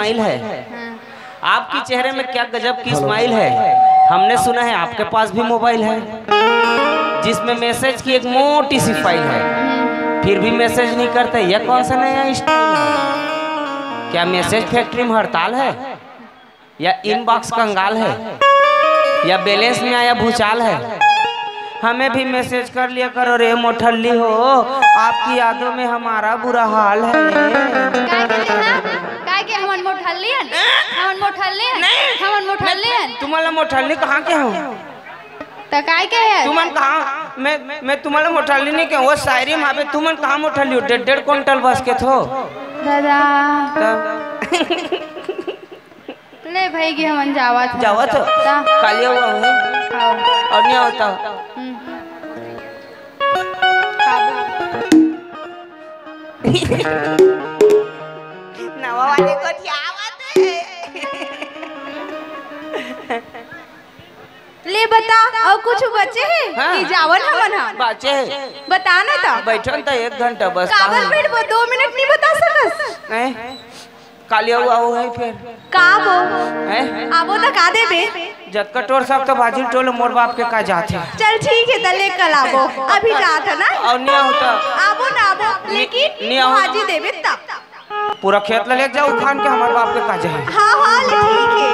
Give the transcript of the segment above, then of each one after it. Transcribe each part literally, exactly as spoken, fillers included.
Smile है। हाँ। आपकी चेहरे में क्या गजब की स्माइल है। हमने सुना है आपके पास भी मोबाइल है, जिसमें मैसेज की एक मोटी सी फाइल है, फिर भी मैसेज नहीं करते। यह कौन सा नया स्टाइल है? क्या मैसेज फैक्ट्री में हड़ताल है, या इनबॉक्स कंगाल है, या बैलेंस में आया भूचाल है? हमें भी मैसेज कर लिया करो रे मोठल्ली हो, आपकी यादों में हमारा बुरा हाल है। काय के, हाँ? काय के हमन मोठल्ली हन? हमन मोठल्ली हन? नहीं। हमन मोठल्ली हन? तुम्हारा मोठल्ली कहाँ के हो? त काय के है? तुमन कहाँ? मैं, मैं तुम्हारा मोठल्ली नहीं कहूँ, वो शायरी में आवे, तुमन कहाँ मोठल्ली हो? डेढ़, डेढ़ कुंटल बस के थो। दादा। त ले भाई के हमन जावत हन। जावत हो? त? कालिया हुआ हूँ। हाँ। और नहीं होता। हम्म। का बोल? नवा वाले गोठियावत हे। ले बता, अउ कुछ बचे हे? हाँ। कि जावन हमन ह? बचे हे। बता ना त। बैठन त एक घंटा बस। काबर कहाँ? बैठबो? दो मिनट नहीं बता सकस? नहीं। काली अउ आऊ है फिर। का बो? हैं? आबो त का देबे? जतका टोर सब तो भाजी टोल मोर बाप के का जात हे। चल ठीक है, त ले कल आबो। अभी जात है ना? और नहीं होता। आबो ना आबो, नि-, लेकिन नहीं आऊ। भाजी देबे तब। पूरा खेत ला लेके जाऊ खान के हमारे बाप के का जाए। हाँ, हाँ, ले ठीक है।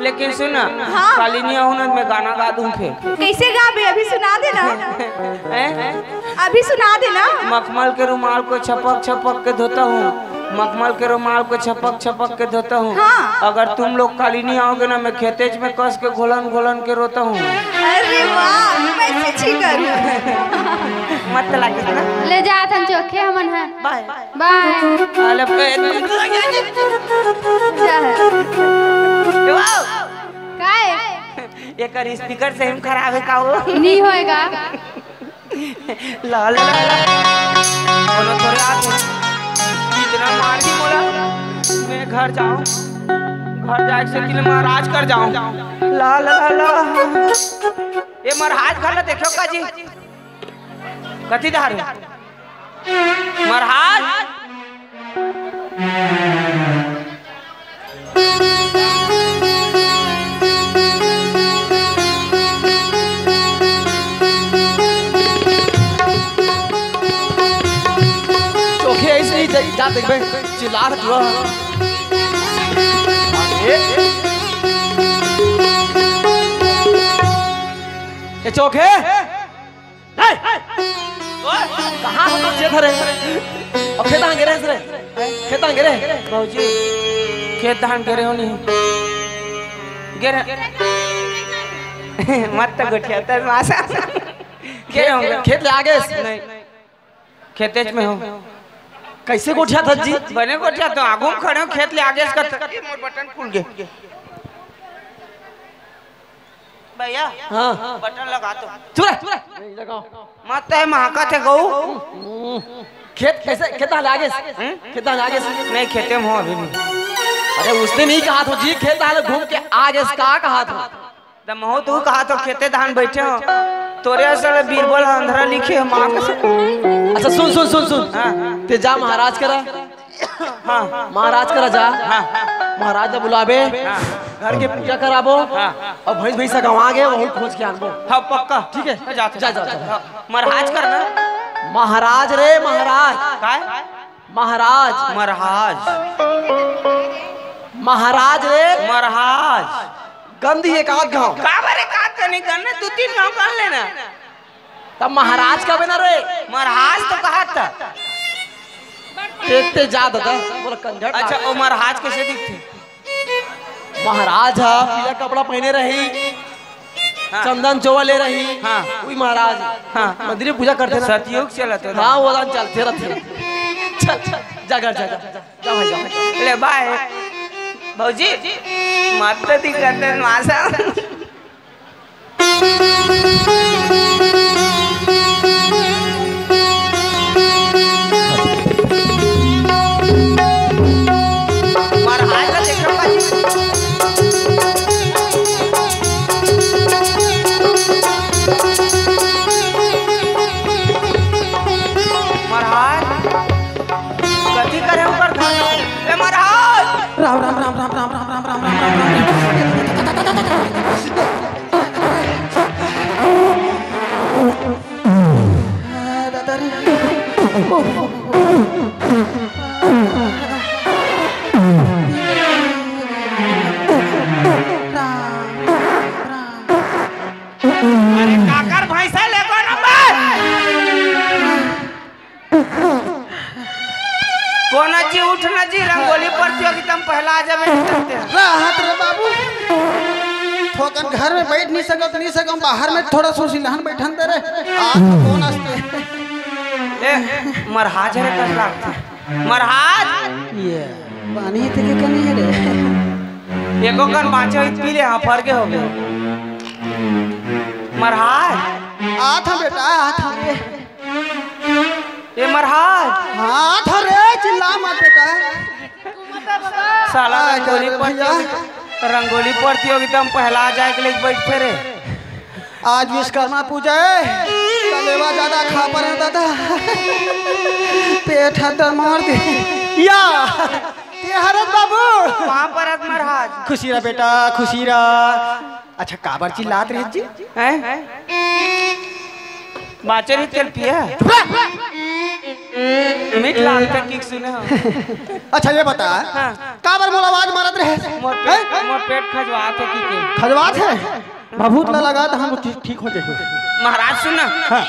लेकिन सुन ना, हाँ। काली नहीं आऊ ना, मैं गाना गा दूँ फिर। कैसे गाबे? अभी सुना दे ना। हैं? अभी सुना दे ना। मखमल के रुमाल को छपक छपक के धोता हूँ, मखमल के रुमाल को छपक छपक के धोता हूँ। हाँ। अगर तुम लोग काली नहीं आओगे ना, मैं खेतेज में कस के घोलन घोलन के रोता हूँ। अरे वाह, मैं सीखी करूँ। मत लगे ना। ले जात हन चोखे हमन ह। बाय। बाय। अरे, बे-, जा। ए, वाओ। काय? एकर स्पीकर सही में खराब है का हो? नहीं होएगा। ला, ला, ला, ला। कोनो थोड़े आदमी इतना मार दी बोला, मैं घर जाऊं, घर जाए से कि महाराज कर जाऊं। ला, ला, ला, ला। ये महाराज घर ला देखो का जी? कथी धार? महाराज। चोखे ऐसे नहीं जा, जा देखबे, चिल्ला रहा पूरा। ए चोखे। नहीं। कहाँ हो तो खेत हरे? अब खेत आगे रहे रे। खेत आगे रहे। बाबूजी, खेत धान गे रहे हो नहीं? गे रहे। मत तो गोठिया, तर मासा। गे रहे होंगे। खेत ले आगे। नहीं, खेतेच में हो। कैसे गोठिया था जी? बने गोठिया तो आगू में खड़े हो, खेत ले आगे इसका त-, ये मोर बटन खुल गए। भैया, हाँ। बटन लगा दो। चुप रह। नहीं लगाओ। मत है, महाका थे गऊ। खेत कैसे, खेत धान लागे? हम्म? खेत धान लागे? नहीं, खेते में हो अभी भी। अरे, उसने नहीं कहा था जी, खेत धान घूम के आगे, का कहा था? त महू तू कहा तो खेते धान बैठे हो, तोरे असल बीरबल अंधरा लिखे हो, माँ कसम। अच्छा, सुन, सुन, सुन, सुन। हाँ। ते जा महाराज करा। हाँ। महाराज करा जा। हाँ। महाराज ला बुलाबे। हाँ। घर के पूजा कराबो। हाँ। और भैंस भैंसा गंवा गे, वही खोज के आनबो। हाँ, पक्का। ठीक है? जा, जा, जा, जा। हाँ। महाराज करना। महाराज रे, महाराज। काय? महाराज। महाराज। महाराज रे। महाराज। गंदी एक आध गाँव। काबर एक आध गाँव नहीं करना, दो तीन गाँव कर लेना। तब महाराज का बना रे। महाराज तो कहा था। ते, ते जा दादा, बोला कंझट अच्छा, लागे। ओ महाराज कैसे दिखते? महाराज हा, पीला कपड़ा पहने रही, हाँ। चंदन चोवा ले रही, हाँ। वही महाराज हाँ। मंदिर में पूजा करते ना। सतयुग चलत हे। हाँ, वो दान चलते रहते। चल, चल, जा घर, जा, जा, जा, जा भाई, जा भाई। ले बाय। भौजी, मत तो दिक्कत है, मासा। महाराज का देखो भाई। महाराज, कथी करे ऊपर खड़े हो? ए महाराज! राम, राम, ना जी, रंगोली प्रतियोगिता में पहला आ जाबे, नहीं सकते हैं। राहत रे बाबू, थोकन घर में बैठ नहीं सकत, नहीं सकम, बाहर में थोड़ा सोची लहन बैठन दे रे। आज तो कौन आस्ते? ए, मरहाज रे, कस लागथे? मरहाज? ये पानी हे तेके कनी हे रे। एको कन बाँचे होही त पी ले, हाँ, फरके होगे। मरहाज? आत हँव बेटा, आत हँव रे। ए मरहाज? हाँ, आत हँव रे, चिल्ला मत बेटा। साला आ, रंगोली का रे भैया? प्रतियोगिता, रंगोली प्रतियोगिता में पहला आ जाए के लिए बैठे रे। आज विश्वकर्मा पूजा हे, तलेवा जादा खा परे दादा, पेट ह दर्द मार दे। या, ते हरत बाबू। पाँव परत मरहाज। खुशी रह बेटा, खुशी रह। अच्छा, काबर चिल्लात रहे जी? हैं? बाँचे रही तेल पिया? मीठ लागथे कि सुने हो। अच्छा, ये बता, हाँ। काबर मोला आवाज मारत रहे? मोर पेट, हैं? मोर पेट खजवात हे कि के? खजवात हे? भभूत ला लगा त हम ठीक, ठीक हो जाही। महाराज सुन ना। हाँ।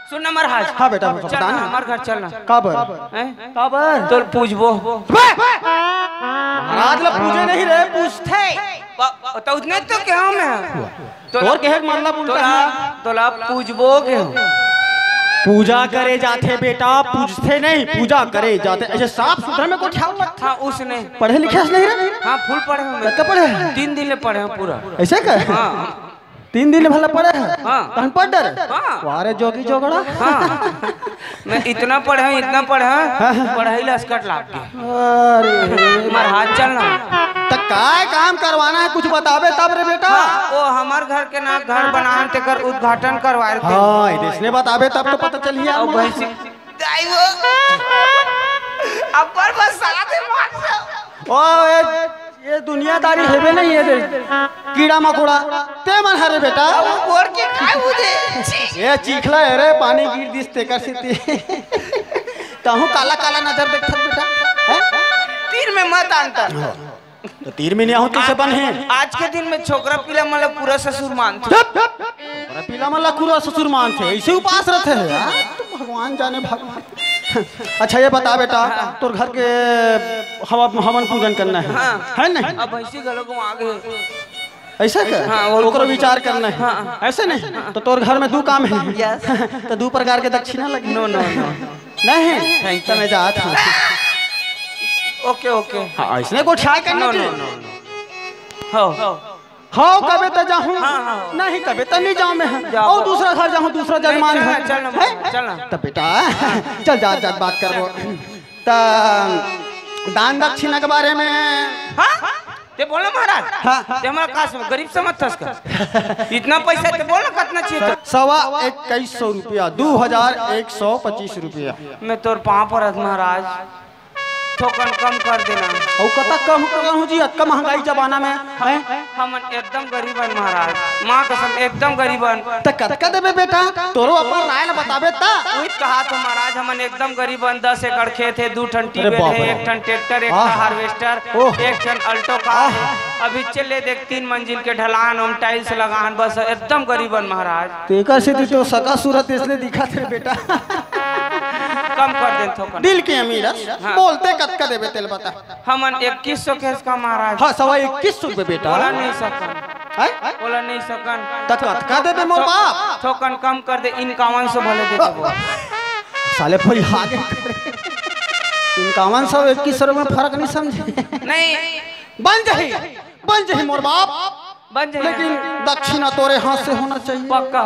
सुन ना महाराज। हाँ बेटा, चल बता ना, ना। हमर घर चल ना। काबर? हैं? काबर? तोल पूजबो। बे! महाराज ला पूजे नहीं रे, पूजथे। ब-, त उतने तो कहेंव मैं। तोला, तोर कहे के मतलब उल्टा तोला, हे। तोला पूजबो कहेंव। पूजा करे जाथे बेटा, पूजथे नहीं, पूजा करे जाथे। ऐसे साफ सुथरा में कोई ख्याल रख। हाँ, उसने। पढ़े लिखे हस नहीं रे? हाँ, full पढ़े हँव मैं। कतका पढ़े हस? तीन दिन ले पढ़े हँव पूरा। ऐसे का? हाँ। तीन दिन ले भला पढ़े हस? हाँ। तहन पढ़ डरे? हाँ। वाह रे जोगी जोगड़ा। हाँ। मैं इतना पढ़े हँव, इतना पढ़े हँव, हाँ, हाँ। पढ़ाई ला असकट लाग गे। अरे। मरहाज चल ना। त काय काम करवाना हे, कुछ बताबे तब रे बेटा। हाँ, वो हमर घर के ना घर बनान, तेकर उद्घाटन करवाए रहे। हाँ, इसने बताबे तब तो पता चलही यार। अउ भैंसी, दाई वो। अब्बड़ बरसात हे मार से। ओ, ए, ये दुनियादारी हेबे नहीं हे रे। कीड़ा मकोड़ा, ते मन हरे बेटा। अब वो बोर के काय बुझे? छी। ये चीखला हे रे, पानी गिर दिस तेकर सेती। तहूँ काला काला नजर देखत बेटा, हैं? तीर में मत अंतर। तो तीर में नहीं आहूँ तो से बन हे। आज के दिन में छोकरा पीला मन ला पूरा ससुर मानथे। चुप! छोकरा पीला मन ला पूरा ससुर मानथे, ऐसे उपास रहिथे यार। तो भगवान जाने भगवान। अच्छा, ये बता बेटा, हाँ। तोर घर के हवा, हवन पूजन करना हे, हाँ। हे नहीं? अब भैंसी घलो को आगे। ऐसे का? हाँ, वो ओकरो विचार करना हे। हाँ। ऐसे नहीं? तो तोर घर में दू काम हे। Yes। तो दू प्रकार के दक्षिणा लगे। No, no, no। नहीं? Thank you। तो मैं जात हँव। OK, OK। हाँ, इसने को try करना No, no, चाहिए। No, no। हो। हव कबे त जाहूँ, हाँ, हाँ, हाँ। नहीं कबे त नहीं जाहूँ मैं। जा, अउ दूसरा घर जाहूँ, दूसरा जजमान घर। चल ना, हैं? चल ना। त बेटा, चल जात जात बात करबो। त दान दक्षिणा के बारे में। हाँ? ते बोल ना महाराज। हाँ। ते हमला का समझ, गरीब समझथस का? इतना पैसा ते बोल ना, कतना चाहिए तो। सवा इक्कीस सौ रुपया, दू हजार एक सौ पच्चीस रुपया। मैं तोर पाँव परत महाराज। थोकन कम कर देना। अउ कतका कम करहूँ जी, अतका महंगाई जमाना में, हैं? हमन एकदम गरीब हन महाराज, माँ कसम एकदम गरीब हन। त कतका देबे बेटा? तोरो अपन राय ल बताबे त। उहित कहात हँव महाराज, हमन एकदम गरीब हन, दस एकड़ खेत हे, दू ठन अरे ट्यूबवेल बाप हे, रे। एक ठन ट्रैक्टर, एक ठन हार्वेस्टर, ओह। एक ठन अल्टो कार हे। अभी चले देख, तीन मंजिल के ढलान, ओम टाइल्स लगान, बस एकदम गरीब हन महाराज। तेकर सेती तो सका सूरत इसने दिखत हे बेटा। कम कर दे थोकन। दिल के अमीर हस, हाँ। बोलते कतका देबे तेल बता। हमन इक्कीस सौ के हस का महाराज। हाँ, सवा इक्कीस सौ रुपये बेटा। बोला नहीं सकन। हैं? बोला नहीं सकन। त कतका देबे मोर बाप? थोकन कम कर दे, इक्यावन सौ भले दे देबो। साले भाई आगे। इक्यावन सौ इक्कीस सौ में फर्क नहीं समझे। नहीं। बन जाही, बन जाही मोर बाप। बन जाही। लेकिन दक्षिणा तोरे हाथ से होना चाहिए। पक्का।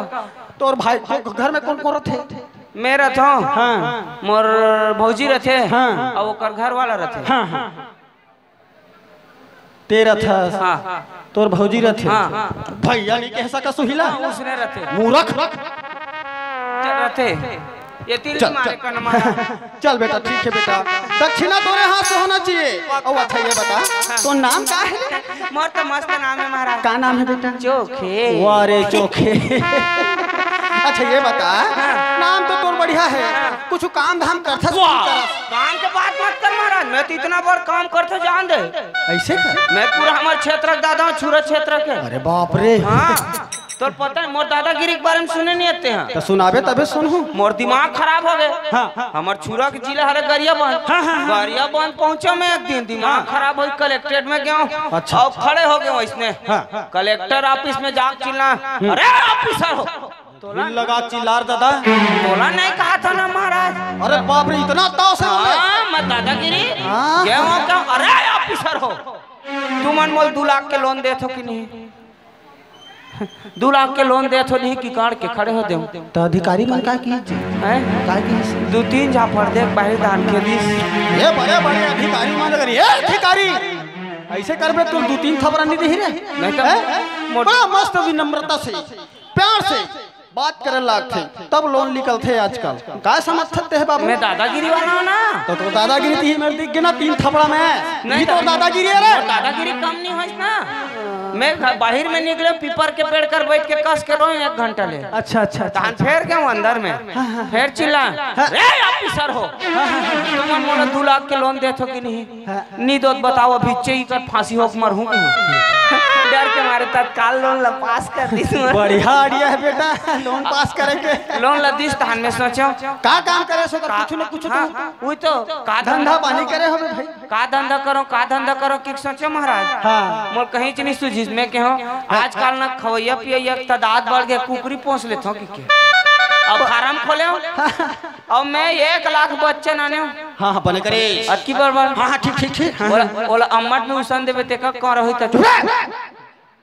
तोर भाई, तो घर में कौन कौन रथे? मैं रथों। हाँ। मोर भौजी रथे। हाँ। अउ ओकर घर वाला रथे। हाँ, हाँ। ते रथस। हाँ। तोर भौजी रथे। हाँ। भैया नहीं कह सका सुहिला। हाँ, उसने रथे। मूरख। रथे। ये तीन चल, मारे चल। कन मारा। चल बेटा, ठीक हे बेटा। दक्षिणा तोरे हाथ से होना चाहिए। अउ अच्छा ये बता, हाँ। तोर नाम का हे? मोर तो मस्त नाम हे महाराज। का नाम हे बेटा? चोखे। वाह रे चोखे। अच्छा ये बता, हाँ। नाम तो तोर बढ़िया हे, हाँ। कुछ काम धाम करथस? वाह। काम के बात मत कर महाराज, मैं तो इतना बड़ काम करथों जान दे। ऐसे का? मैं पूरा हमर क्षेत्र के दादा हँव, छुरा क्षेत्र के। अरे बाप रे। हाँ। तोर पता है, मोर दादागिरी के बारे में सुने नहीं आते हैं। तो सुनाबे तबे सुनहूँ। मोर दिमाग खराब हो गए। हाँ। हमर छुरा के जिला हरे गरियाबंद। हाँ, हाँ, हाँ। गरियाबंद पहुंचे मैं एक दिन, दिमाग हाँ। खराब हो, कलेक्ट्रेट में गयो। अच्छा। और खड़े हो गए इसने। हाँ। कलेक्टर ऑफिस में जाके चिल्ला, "अरे ऑफिसर हो।" तोला फिर लगा चिल्लार दादा। तोला नहीं कहा था ना महाराज। अरे बाप रे, इतना ताव से बोले। हाँ, मैं दादागिरी। हाँ। गए हो क्या? "अरे ऑफिसर हो, तुमन मोल दू लाख के लोन देत हो कि नहीं?" दू लाख के लोन देत हो, नहीं कि काट के खड़े हो देव। तो अधिकारी मन का की जी? हैं? का की? दू तीन झापड़ दे, बाहर दान के दिस। ये बड़े बड़े अधिकारी मन करी, ए अधिकारी, ऐसे करबे तो दू तीन थपरा नहीं दे रे। नहीं तो हैं? मोट- बड़ा मस्त विनम्रता से, प्यार से बात करे लागथे, तब लोन निकलथे आजकल। का समझथस ते बाबू? मैं दादागिरी वाला हूँ ना। तो, तो दादागिरी थी मेरे दिख गया ना तीन थपड़ा में। नहीं ये तो तो दादागिरी है रे। वो दादागिरी कम नहीं होइस ना। मैं घर, बाहर में निकले, पीपर के पेड़ कर बैठ के कस के रोए एक घंटा ले। अच्छा, अच्छा, अच्छा, तहन अच्छा। फेर गए अंदर में। हाँ, हाँ। फेर चिल्ला, हाँ। "रे ऑफिसर हो, हाँ, हाँ, हाँ। तुमन मोला दू लाख के लोन देत हो कि नहीं?" हाँ। नी दोत बताओ, अभी चई कर फांसी होके मरहूं। डर के मारे तत्काल लोन ला पास कर दिस मैं। बढ़िया आइडिया है बेटा, लोन पास करे के। लोन ला दिस तहन में सोचो। का काम करे सो कर का कुछ न कुछ हाँ, तो हाँ, वही तो का धंधा पानी करे होबे भाई। का धंधा करो, का धंधा करो कि सोचो महाराज। हाँ। मोर कहीं च नहीं सूझिस, मैं कहो आजकल ना खवैया पियैया के तादाद बढ़ गए, कुकरी पोस लेथो कि के। अब फार्म खोले हो। अब मैं एक लाख बच्चे नाने हो। हाँ, हाँ, बने करे। अतकी बड़ बड़। हाँ, हाँ, ठीक, ठीक, ठीक। हाँ, ओला, हाँ। ओला अम्मट में उसन देबे, तेका कौन रही त चुप रह।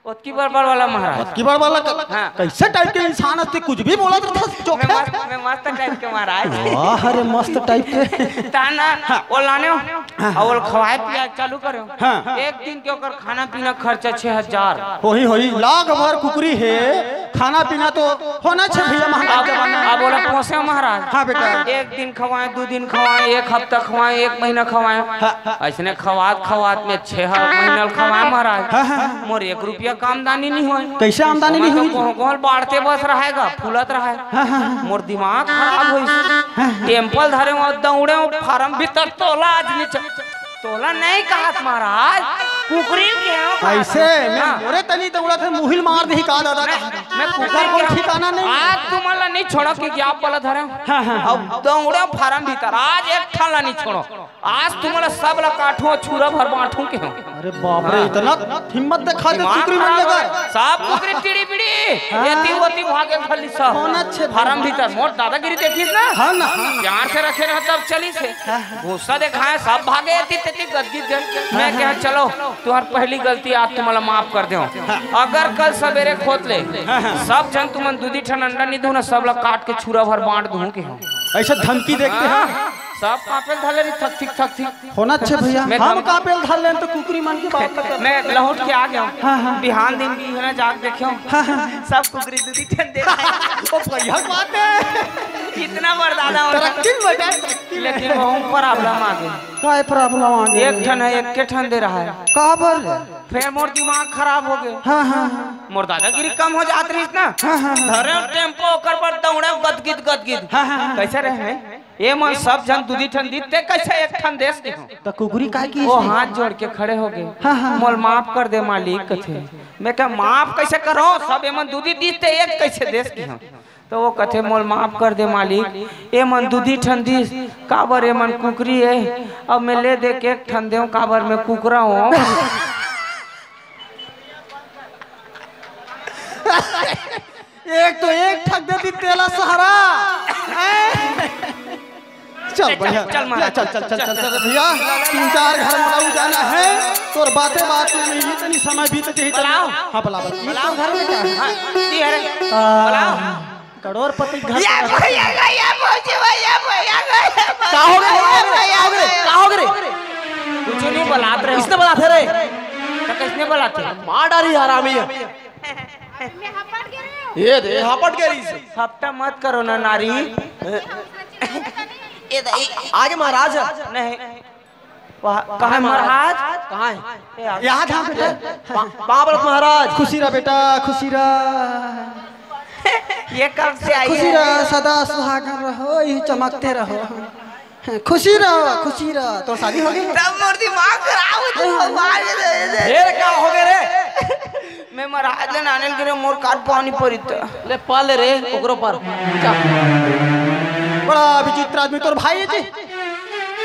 ओतकी बड़ बड़ वाला महाराज। ओतकी बड़ वाला क-, हाँ। कैसे टाइप के इंसान हस ते, कुछ भी बोलत रहता चोखे। मैं मस्त, मैं मस्त टाइप के महाराज। वाह, अरे मस्त टाइप के। ताना, हाँ। ओला लाने हो। हाँ। और ओला खवाए पियाए चालू करे हो। हाँ। एक दिन के ओकर खाना पीना खर्चा छह हजार। होही, होही, लाख भर कुकरी हे। खाना पीना तो होना छे भैया, महंगा अब, जमाना। अब ओला पोसे महाराज। हाँ बेटा। एक दिन खवाए, दू दिन खवाए, एक हफ्ता खवाए, एक महीना खवाए। हाँ, हाँ। ऐसने खवात खवात में छह महीना ल खवाए महाराज। हाँ, हाँ। मोर एक रुपया का आमदनी नहीं होए। कैसे आमदनी नहीं होए? गोल बाढ़ते बस रहेगा, फूलत रहे। हाँ, हाँ, हाँ। मोर दिमाग खराब होइस। हाँ, हाँ। टेम्पल धरे हो, दौड़े हो, फार्म भीतर तोला आज नीचे। तोला नहीं कहत महाराज, कुकरी के हो कहत। ऐसे मैं हाँ। मोरे तनी दौड़त हे, मुहिल मार देही का दादा मैं, का? मैं कुकर कुकर को के ठिकाना नहीं। आज तुमन ला नहीं छोड़ो कि क्या बोला धरे। हाँ, हाँ, हाँ। अब दौड़ो फार्म भीतर, आज एक ठन ला नहीं छोड़ो। आज तुमन ला सब ला काटूं, छुरा भर बांटूं के हो। अरे बाप रे, हाँ। इतना हिम्मत दिखा दे दिमाग कुकरी मन खराब लगा। हो। सब कुकरी टिड़ी बिड़ी, हाँ। एती ओती भागे खाली सब। कौन अच्छे फार्म भीतर मोर दादागिरी देखिस ना? हाँ ना, हाँ। प्यार से रखे रह तब चलिस हे। गुस्सा दिखाए, सब भागे, एती तेती गदगिद गए। मैं कहा, "चलो, तुम्हार पहली गलती, आज तुम्हारा माफ कर दे। अगर कल सवेरे खोद ले, सब झन तुमन दूधी ठन अंडा नहीं दो ना, सब ला काट के छुरा भर बांट दूं के हो।" ऐसे धमकी देखते हैं। हाँ, सब कांपे धले रही, थक थिक, थक थिक। होना अच्छे भैया, मैं हम धम- कांपे धर लें तो कुकरी मन के बात न कर। मैं लहुट के आ गया हूँ। हाँ, हाँ। बिहान दिन भी है ना, जाग देखे हूँ। हाँ, हाँ। सब कुकरी दूधी ठन दे रहा है। ओ भैया बात है। इतना बरदाना हो रहा। तरक्की में बैठा है, तरक्की में। लेकिन वहू प्रॉब्लम आ गई। काय प्रॉब्लम आ गई? एक ठन है, एक के ठन दे रहा है। काबर? फेर मोर दिमाग खराब हो गए। हाँ, हाँ, हाँ। मोर दादागिरी कम हो जात रहिस ना। हाँ, हाँ, हाँ। धरे टेम्पो ओकर पर दौड़े गदगिद, गदगिद। हाँ, हाँ, हाँ। कैसे रहे? ये मन सब झन दूधी ठन दीस, ते कैसे एक ठन देस के हो? तो कुकरी काय की वो इसने? हाथ जोड़ के खड़े हो गए। हाँ, हाँ, हाँ। मोल माफ कर दे मालिक कथे। मैं कहा, "माफ कैसे करो? सब ये मन दूधी दीस, ते एक कैसे देस के हो?" तो वो कथे, "मोल माफ कर दे मालिक, ए मन दूधी ठन दीस, काबर ए मन कुकरी ए, अब मैं ले दे के एक ठन देव, काबर मैं कुकरा हूँ।" एक तो एक ठक दे दी तेला सहारा। चल, चल, बढ़िया। चल, महाराज। चल, चल, चल, चल, चल, भैया। तीन चार घर में जाना है। तोर बाते बात में नहीं, इतनी समय बीत गई। बुलाओ। हाँ, बुला, बुला। बुलाओ घर में क्या है? हाँ, ये है रे। आ, बुलाओ। करोड़पति घर ये का भैया गया, भौजी भैया, भैया गया, का हो गया? भैया, भैया, का हो गया? कुछ नहीं बुलात रहे हो। इसने बुलाते रहे। तो किसने बुलाते? मार डाली हरामी है। ये दे, हापट गई। हफ्ता मत करो ना नारी। ये दे, आगे महाराज। नहीं। वहाँ, कहाँ है महाराज? कहाँ है? ये आ- यहाँ था बेटा। पा-, पाँव पड़त महाराज। खुशी रह बेटा, खुशी रह। ये कब से आई खुशी है? रह, सदा सुहागन रहो, यही चमकते रहो। खुशी रह, खुशी रह, तोर शादी हो गई। तब मोर दिमाग खराब हो जाए, भगवान रे, रे, रे। फेर का हो गए रे? मैं महाराज ले नाने ल गिरे, मोर काट पानी परी त। ले पा ले रे, ओकरो पर। जा। बड़ा विचित्र आदमी तोर भाई है जी।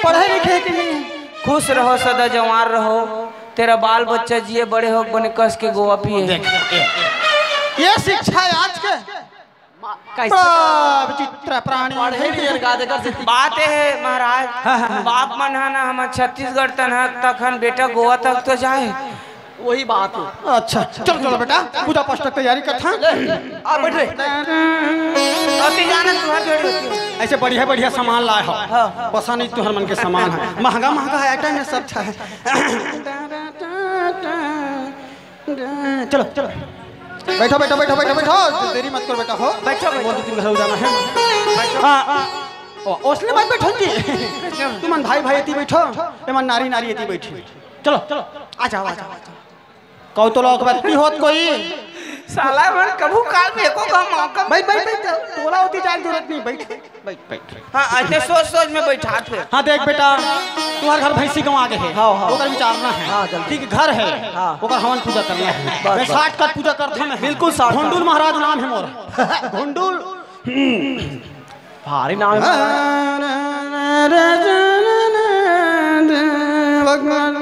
पढ़े लिखे कि नहीं? खुश रहो, सदा जवान रहो, तेरा बाल बच्चा जिए, बड़े हो बने कस के गोवा पिए। देख, ये शिक्षा है आज के। कैसे? बड़ा विचित्र प्राणी। पढ़े भी अनका देकर से। बात ये है महाराज, हाँ, हाँ, हाँ। बाप मन हा ना हमर छत्तीसगढ़ तन हा तखन बेटा गोवा तक तो जाए। वही बात है। अच्छा, चलो, चलो बेटा, पूजा पाठ तक तैयारी कर था। ले, आ बैठ रे। अति जाना तुम्हार जोड़ी होती है। ऐसे बढ़िया, बढ़िया सामान लाए हो। हाँ। बसा नहीं तुहर मन के सामान है। महंगा, महंगा है, आइटम में सब अच्छा है। चलो, चलो। बैठो, बैठो, बैठो, बैठो, बैठो। देरी मत करो बेटा, हो। बैठो, बैठो। मोर दू तीन घर जाना है। बैठो। हाँ, हाँ। ओ, ओसने मत बैठो जी। तुमन भाई, भाई एती बैठो, एमन नारी, नारी एती बैठी। चलो, चलो। आ जाओ, आ जाओ, आ जाओ। कहो तो लोग बात की होत कोई? साला मन कभू काल में एको का मौका बैठ, बैठ, बैठ। तोला होती जाए जरूरत नहीं, बैठ। बैठ, बैठ। हाँ, ऐसे सोच सोच में बैठात हे। हाँ, देख बेटा, तुम्हारे घर भैंसी गंवा गए है। हाँ, हाँ। ओकर विचारना है। हाँ, जल्दी। ठीक, घर है। हाँ। ओकर हवन पूजा करना है। बस, मैं बस। साठ का पूजा करता मैं। बिल्कुल साठ का। भोंडुल महाराज नाम है मोर। भोंडुल। भारी नाम है। भगवान,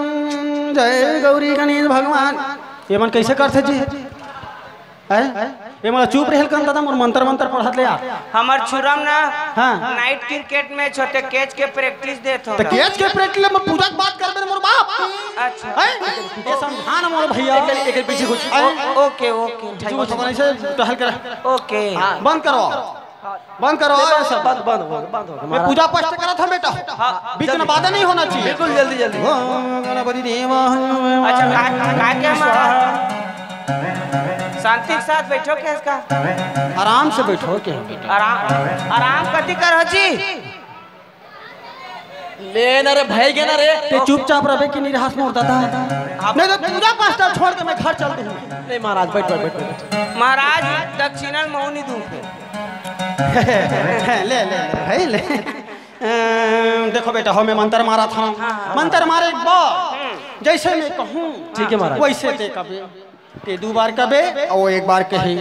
जय गौरी गणेश भगवान। ये मन कैसे करते जी? हैं? ये मोला चुप रहल कन दादा, मोर मंतर मंतर पढ़त ले यार। हमर छुरम ना हाँ। नाइट क्रिकेट मैच होते, कैच के प्रैक्टिस देत हो। तो कैच के प्रैक्टिस ले मैं पूजा के बात करबे ना मोर बाप। अच्छा। हैं? ये समझा ना मोर भैया। एक, एक पीछे कुछ। हैं? ओ-, ओके, ओके, ठीक। पीछे कुछ अपन ऐसे टहल कर। ओके। बंद करो। बंद करो, नहीं, ये बंद, सब। बंद, बंद हो, बंद हो, मैं महाराज। पूजा पाठ करत हूँ बेटा। हाँ, बीच में जल्दी। बाधा नहीं होना चाहिए। बिल्कुल, जल्दी, जल्दी। ओम गणपति देवा। अच्छा, का, का क्या महाराज? शांति के साथ बैठो, क्या इसका? आराम से बैठो, क्या? आराम, आराम कति करो जी? ले ना रे, भाई के ना रे। ते चुपचाप रहे कि नहीं रहस मोर दादा? आप नहीं तो पूजा पाठ छोड़ के मैं घर चल दूँ। नहीं महाराज, बैठ, बैठ, बैठ, बैठ। महाराज, दक्षिणा मौनी दूँ। ले, ले, ले, भाई, ले। अम, देखो बेटा, हो मैं मंत्र मारा था। हाँ, हाँ। मंत्र मारे एक बार, हम्म। जैसे मैं कहूँ, ठीक है महाराज। वैसे ते कबे, ते दो बार कबे, और वो एक बार कहे।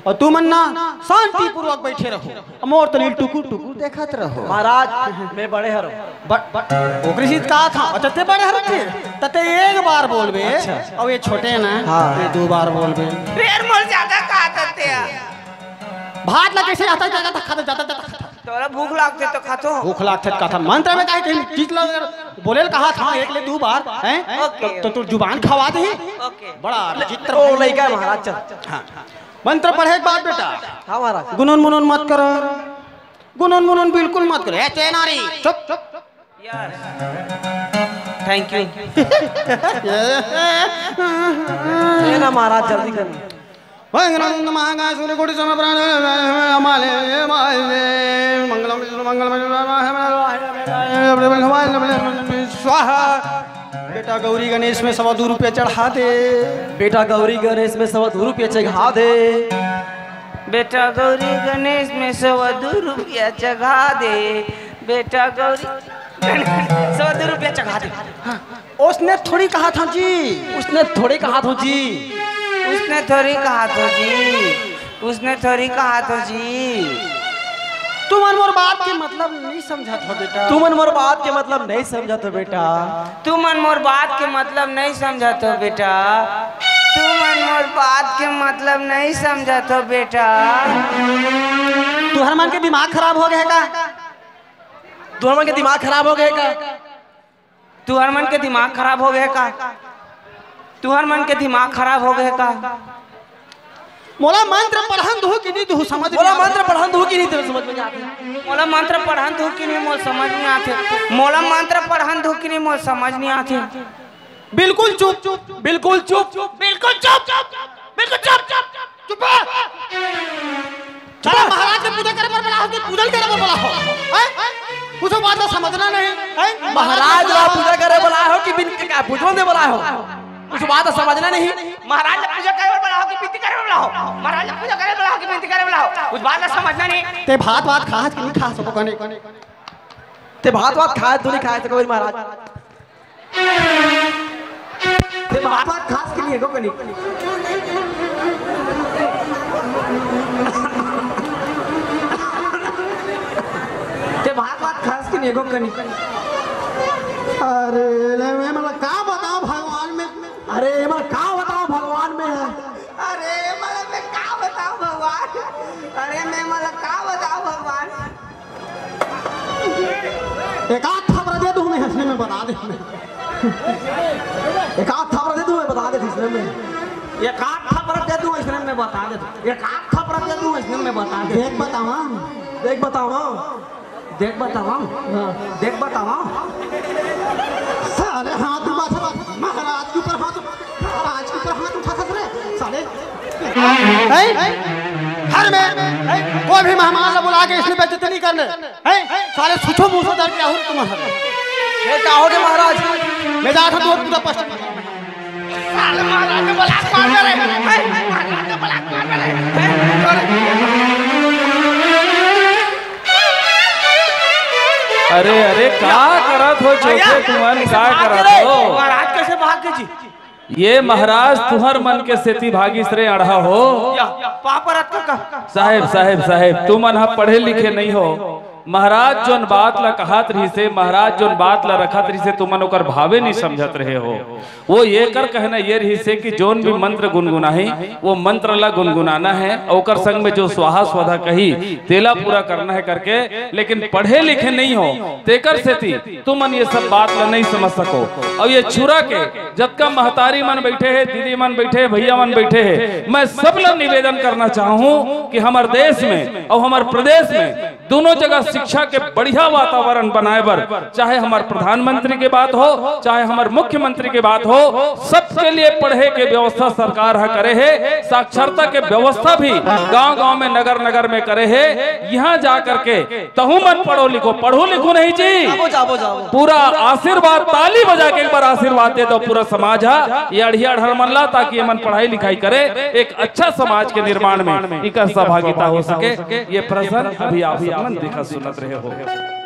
और तू मन ना शांतिपूर्वक बैठे रहो, मोर तनी टुकुर टुकुर देखत रहो। महाराज, मैं बड़े हरो। ब-, ब-, ओकरे सीध कहा था, अच्छा ते बड़े हरो थे, त ते एक बार बोलबे, अच्छा। और ये छोटे ना, हाँ। ये दो बार बोलबे। फेर मोर ज्यादा कहा था ते। भात ला कैसे आता जाता था, खाता जाता जाता खाता। तोरा भूख लागथे तो खाथो। भूख लागथे त खाथन। मंत्र में काहे कहीं चीज लग बोले ल कहा था एक ले दो बार, हैं? ओके। तो, तो तू जुबान खवा दे। ओके। बड़ा विचित्र ओ लइका है महाराज, चल। हाँ। मंत्र पढ़े के बाद बेटा। हाँ महाराज। गुनन मुनन मत करो। गुनन मुनन बिल्कुल मत करो। ए चेनारी, चुप, चुप। यस। Thank you. ये ना महाराज, जल्दी कर। वक्रतुंड महाकाय सूर्यकोटि समप्रभ। मंगलम विष्णु मंगलम स्वाहा। बेटा गौरी गणेश में सवा दो रुपया चढ़ा दे। बेटा गौरी गणेश में सवा दो रुपया चढ़ा दे। बेटा गौरी गणेश में सवा दो रुपया चढ़ा दे। बेटा गौरी गणेश सवा दो रुपया चढ़ा दे। हाँ। उसने थोड़ी कहा था जी। उसने थोड़ी कहा था जी। उसने थोड़ी कहा था जी। उसने थोड़ी कहा था जी। तुमन मोर बात के मतलब नहीं समझत हो बेटा। तुमन मोर बात के मतलब नहीं समझत हो बेटा। तुमन मोर बात के मतलब नहीं समझत हो बेटा। तुमन मोर बात के मतलब नहीं समझत हो बेटा। तुहर मन के दिमाग खराब हो गया है का? तुहर मन के दिमाग खराब हो गया है का? तुहर मन के दिमाग खराब हो गए का? तुहर मन के दिमाग खराब हो गए का? मोला मंत्र पढ़न दू कि नहीं दू, समझ मोला नहीं मंत्र पढ़न दू कि नहीं, तेरे समझ में नहीं आती। मोला मंत्र पढ़न दू कि नहीं, मोला समझ नहीं आते। मोला मंत्र पढ़न दू कि नहीं, मोला समझ नहीं आते। बिल्कुल चुप, बिल्कुल चुप, बिल्कुल चुप, बिल्कुल चुप, चुप। चलो, महाराज के पूजा करे बर बोला हो कि पूजन करे बर बोला हो? हैं? कुछ बात ला समझना नहीं, हैं? महाराज ला पूजा करे बोला हो कि बिन का पूजन दे बोला हो? कुछ बात ला समझना नहीं। महाराज ला पूजा करे बर बोला हो कि बिनती करे बर बोला हो? महाराज ला पूजा करे बोला हो कि बिनती करे बोला हो? कुछ बात ला समझना नहीं। ते भात, भात खास कि नहीं खास हो कने? ते भात वात खाए, तू नहीं खाए, तो कोई महाराज। ते भात वात खास के नहीं है, को कनी। ते भात वात खास के नहीं है, को कनी। अरे, ले, मैं मतलब का बताओ भगवान में। अरे, मैं का बताओ भगवान में है। अरे, मतलब मैं का बताओ भगवान। अरे, मैं मतलब का बताओ भगवान। एक आध थपरा दे दूं मैं, हंसने में बता दे। एक आध थपरा दे दूं मैं, बता दे हंसने में। एक आध थपरा दे दूं, हंसने में बता दे। एक आध थपरा दे दूं, हंसने में बता दे। देख बतावा। देख बतावा। देख बतावा। हाँ। देख बतावा। साले हाथ उठा, महाराज के ऊपर हाथ, महाराज के ऊपर हाथ उठा था रे, साले। हैं? घर में, हैं? कोई भी मेहमान ला बुला के इसने बेइज्जती नहीं करने। हैं? साले सुछो मुंह से डर के आऊँ तुम्हारा। ये का हो गया महाराज? मैं जात हूँ तो पूरा पश्चिम। साले महाराज ने बलात्कार करे। हैं? महाराज ने बलात्कार करे। हैं? अरे, अरे, का करत हो चोखे भैया, तुमन, कैसे का भाग करत गए? हो? महाराज कैसे भाग गए जी? ये महाराज तुहर मन के सेती भागिस रे अड़हा हो। या, पाप रत का, का? साहेब, साहेब, साहेब, तुमन ह पढ़े लिखे नहीं हो। महाराज जोन बात ला कहत रहिसे, महाराज जोन बात ला रखत रहिसे, तुमन ओकर भावे नहीं समझत रहे हो। वो ये कर कहना ये रहिसे कि जोन भी मंत्र गुनगुनाही, वो मंत्र ला गुनगुनाना है, ओकर संग में जो स्वाहा स्वधा कही, तेला पूरा करना है करके, लेकिन पढ़े लिखे नहीं हो, तेकर सेती तुमन ये सब बात ला नहीं समझ सको। और ये छुरा के जतका महतारी मन बैठे हैं, दीदी मन बैठे हैं, भैया मन बैठे हैं, मैं सब ला निवेदन करना चाहूँ कि हमर देश में और हमर प्रदेश में दोनों जगह शिक्षा के बढ़िया वातावरण बनाए बर, चाहे हमर प्रधानमंत्री के बात हो, चाहे हमर मुख्यमंत्री के बात हो, सबके लिए पढ़े के व्यवस्था सरकार ह करे हे। साक्षरता के व्यवस्था भी गांव-गांव में, नगर-नगर में करे हे। यहाँ जा करके तहु मन पढ़ो लिखो, पढ़ो लिखो नहीं जी। जाबो, जाबो, जाबो। पूरा आशीर्वाद, ताली बजा के एक बार आशीर्वाद दे दो पूरा समाज हा, ये अड़िया अड़हर मन ला, ताकि ये मन पढ़ाई लिखाई करे, एक अच्छा समाज के निर्माण में इनका सहभागिता हो सके। ये प्रसंग अभी आप सब मन देखत सुनत रहे हो।